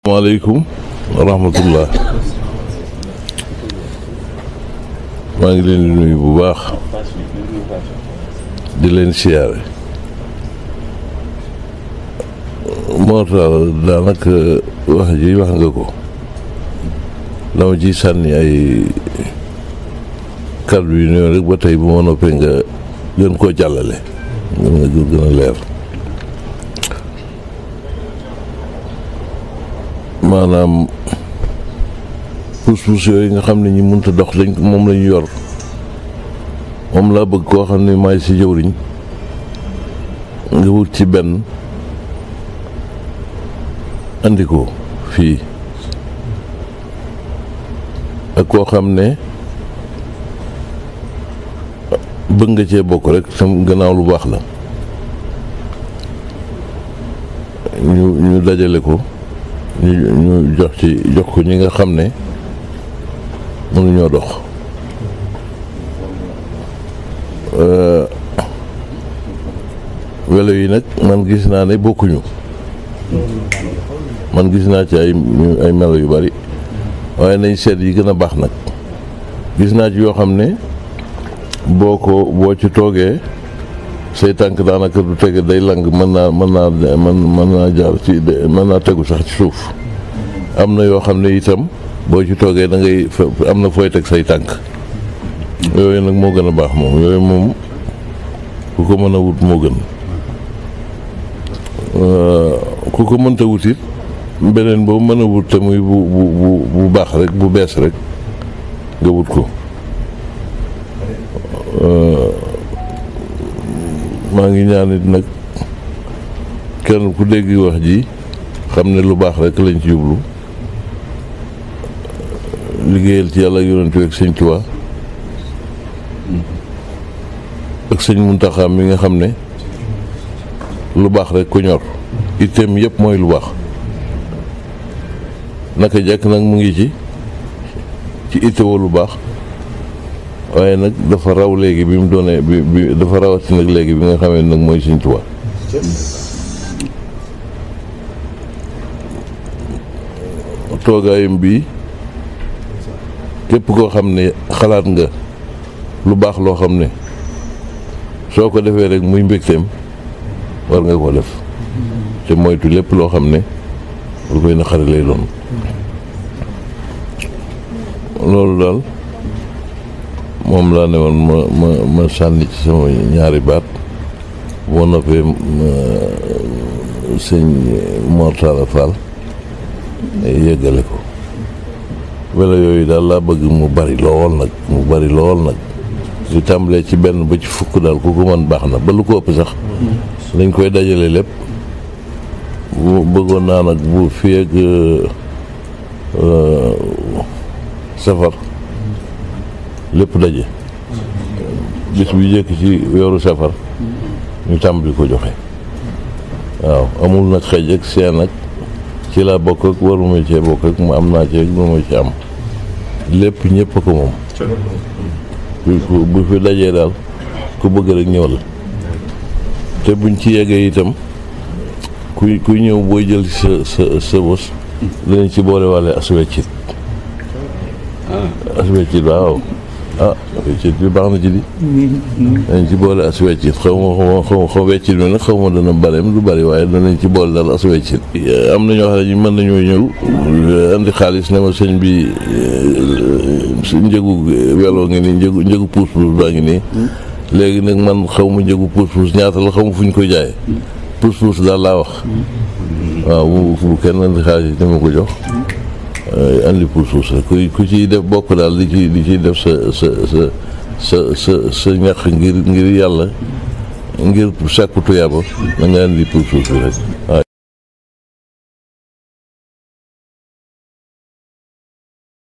maaleykum wa rahmatullah. maa ngi leen di nuyu bu baax di leen siyaare. moo tax daanaka wax ji wax nga ko dama ci sànni ay kàddu yu néew rek ba tey bu ma noppee nga gën koo jàllale nga gën a leer. maanaam puus-puus yooyu nga xam ne ñi mënta dox moom lañu yor moom laa bëgg koo xam ne maay si jëwriñ nga wut ci benn andi ko fii ak koo xam ne bëgg nga cee bokk rek sam gannaaw lu baax la ñu dajale ko ñu jox ko ñi nga xam ne mënuñoo dox. welo yi nag man gis naa ne bokkuñu man gis naa ci ay melo yu bari waaye nañ seet yi gën a baax nag gis naa ci yoo xam ne boo ci toogee say tànk daanaka du tege day lang mën naa jaar ci mën naa tegu sax ci suuf am na yoo xam ne itam boo ci toogee da ngay am na fooy teg say tànk yooyu nag moo gën a baax moom yooyu moom ku ko mën a wut moo gën ku ko mënta wut it beneen boobu mën a wut te muy bu baax rek bu bees rek nga wut ko. maa ngi ñaanit nag kenn ku dégg wax ji xam ne lu baax rek lañ ci jublu liggéeyal ci yàlla ak yonent bi ak sëñ Tuubaa ak sëñ Muntaxa mi nga xam ne lu baax rek ku ñor itteem yëpp mooy lu baax naka jekk nag mu ngi ci ittewoo lu baax waaye nag dafa raw léegi bi mu doonee bi dafa rawati nag léegi bi nga xamee nag mooy Sëñ Tuubaa toogaayam bii képp koo xam ne xalaat nga lu baax loo xam ne soo ko defee rek muy mbégteem war nga ko def te moytu lépp loo xam ne lu koy naqari lay doon loolu daal moom laa ne woon ma sànni ci sama ñaari baat boo noppee sëñ Mor Talla Fall yëggale ko welo yooyu daal laa bëgg mu bari lool nag di tàmbalee ci benn ba ci fukk daal ku ko mën baax na ba lu ko ëpp sax dañ koy dajale lépp bu bëggoon naa nag bu fii ak safar lépp daje bis bu jëkk ci weeru safar ñu tàmbali ko joxe waaw amul nag xëj ak seen ak ci laa bokk ak waruma cee bokk ak mu am naa ci ak lu ma ci am lépp ñëpp ko moom bu fi dajee daal ku bëgg rek ñëwal te buñ ci yeggee itam kuy ñëw booy jël sa bos dinañ ci boole wàlle asweccit waaw weccit bi baax na ci di dañ ci boole as weccit xaw ma weccit bi nag xaw ma dana bareem du bari waaye danañ ci boole daal as weccit am na ñoo xam ne mën nañoo ñëw andi xaalis ne ma sëñ bi njëgu weloo ngi nii njëgu puus-puus baa ngi nii léegi nag man xaw ma njëgu puus-puus ñaata la xaw ma fu ñu koy jaayee puus-puus daal laa wax waaw bu kenn andi xaalis ni ma ko jox andi puus-puus rek ku ciy def bokk daal di ciy def sa ñax ngir yàlla ngir sàkku tuyaaba na nga andi puus-puus bi rek waaw